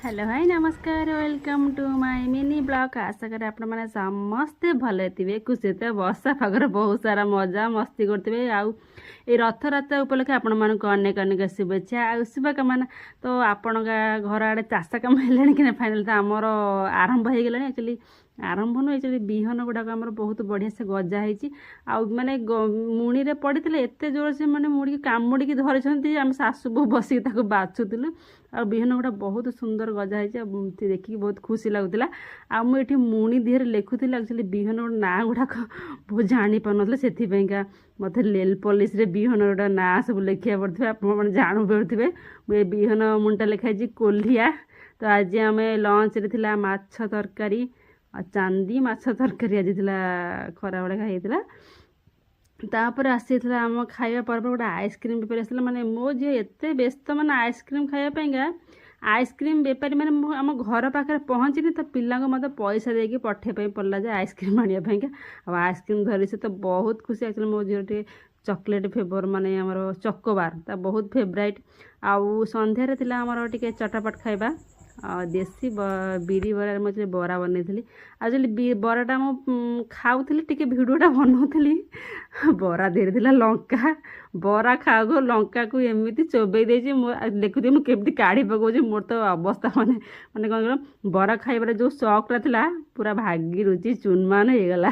Hello ଭାଇ, ନମସ୍କାର। Welcome to my mini vlog. ଆଶା କରେ ଆପଣମାନେ ସମସ୍ତେ ଭଲରେ ଥିବେ, ଖୁସି ଥିବେ, ବର୍ଷା ପାଗରେ ବହୁତ ସାରା ମଜା ମସ୍ତି କରୁଥିବେ। ଆଉ ଏଇ ରଥଯାତ୍ରା ଉପଲକ୍ଷେ ଆପଣମାନଙ୍କୁ ଅନେକ ଅନେକ ଶୁଭେଚ୍ଛା ଆଉ ଶୁଭକାମନା। ତ ଆପଣଙ୍କ ଘର ଆଡ଼େ ଚାଷ କାମ ହେଲାଣି କି ନା? ଫାଇନାଲ୍ ତ ଆମର ଆରମ୍ଭ ହେଇଗଲାଣି। ଆକ୍ଚୁଆଲି ଆରମ୍ଭ ନୁହେଁ, ଆକ୍ଚୁଆଲି ବିହନ ଗୁଡ଼ାକ ଆମର ବହୁତ ବଢ଼ିଆ ସେ ଗଜା ହେଇଛି। ଆଉ ମାନେ ମୁଣିରେ ପଡ଼ିଥିଲେ, ଏତେ ଜୋର ସେ ମାନେ ମୁଡ଼ିକି କାମୁଡ଼ିକି ଧରିଛନ୍ତି, ଆମେ ଶାଶୁ ବୋହୂ ବସିକି ତାକୁ ବାଛୁଥିଲୁ। ଆଉ ବିହନ ଗୁଡ଼ା ବହୁତ ସୁନ୍ଦର ଗଜା ହେଇଛି ଆଉ ଦେଖିକି ବହୁତ ଖୁସି ଲାଗୁଥିଲା। ଆଉ ମୁଁ ଏଠି ମୁଣି ଦେହରେ ଲେଖୁଥିଲି। ଆକ୍ଚୁଆଲି ବିହନ ନାଁ ଗୁଡ଼ାକ ବହୁତ ଜାଣିପାରୁନଥିଲେ, ସେଥିପାଇଁକା ମୋତେ ନେଲ୍ ପଲିସ୍ରେ ବିହନ ଗୁଡ଼ା ନାଁ ସବୁ ଲେଖିବାକୁ ପଡ଼ିଥିବେ। ଆପଣମାନେ ଜାଣିପାରୁଥିବେ, ମୁଁ ଏ ବିହନ ମୁଣିଟା ଲେଖା ହେଇଛି କୋଲିଆ। ତ ଆଜି ଆମେ ଲଞ୍ଚରେ ଥିଲା ମାଛ ତରକାରୀ ଆଉ ଚାନ୍ଦି ମାଛ ତରକାରୀ ଆଜି ଥିଲା, ଖରାବେଳେ ହେଇଥିଲା। ତାପରେ ଆସିଥିଲା ଆମ ଖାଇବା ପରେ ପରେ ଗୋଟେ ଆଇସ୍କ୍ରିମ୍ ବେପାରୀ ଆସିଥିଲା। ମାନେ ମୋ ଝିଅ ଏତେ ବ୍ୟସ୍ତ ମାନେ ଆଇସ୍କ୍ରିମ୍ ଖାଇବା ପାଇଁକା, ଆଇସ୍କ୍ରିମ୍ ବେପାରୀ ମାନେ ମୁଁ ଆମ ଘର ପାଖରେ ପହଞ୍ଚିନି ତ ପିଲାଙ୍କୁ ମୋତେ ପଇସା ଦେଇକି ପଠେଇବା ପାଇଁ ପଡ଼ିଲା ଯେ ଆଇସ୍କ୍ରିମ୍ ଆଣିବା ପାଇଁକା। ଆଉ ଆଇସ୍କ୍ରିମ୍ ଧରି ସେ ତ ବହୁତ ଖୁସି। ଆକ୍ଚୁଆଲି ମୋ ଝିଅ ଟିକେ ଚକୋଲେଟ୍ ଫ୍ଲେଭର୍, ମାନେ ଆମର ଚକୋବାର ତା ବହୁତ ଫେଭରାଇଟ୍। ଆଉ ସନ୍ଧ୍ୟାରେ ଥିଲା ଆମର ଟିକେ ଚଟାପଟ ଖାଇବା ଆଉ ଦେଶୀ ବିରି ବରାରେ ମୁଁ ଆକ୍ଚୁଆଲି ବରା ବନେଇଥିଲି। ଆକ୍ଚୁଆଲି ବରାଟା ମୁଁ ଖାଉଥିଲି, ଟିକେ ଭିଡ଼ିଓଟା ବନଉଥିଲି। ବରା ଦେହରେ ଥିଲା ଲଙ୍କା। ବରା ଖାଉ ଖାଉ ଲଙ୍କାକୁ ଏମିତି ଚୋବେଇ ଦେଇଛି, ମୁଁ ଦେଖୁଥିଲି ମୁଁ କେମିତି କାଢ଼ି ପକାଉଛି। ମୋର ତ ଅବସ୍ଥା ମାନେ କ'ଣ କହିଲ, ବରା ଖାଇବାର ଯେଉଁ ସଉକଟା ଥିଲା ପୁରା ଭାଙ୍ଗି ରୁଜି ଚୁନମାନ ହେଇଗଲା।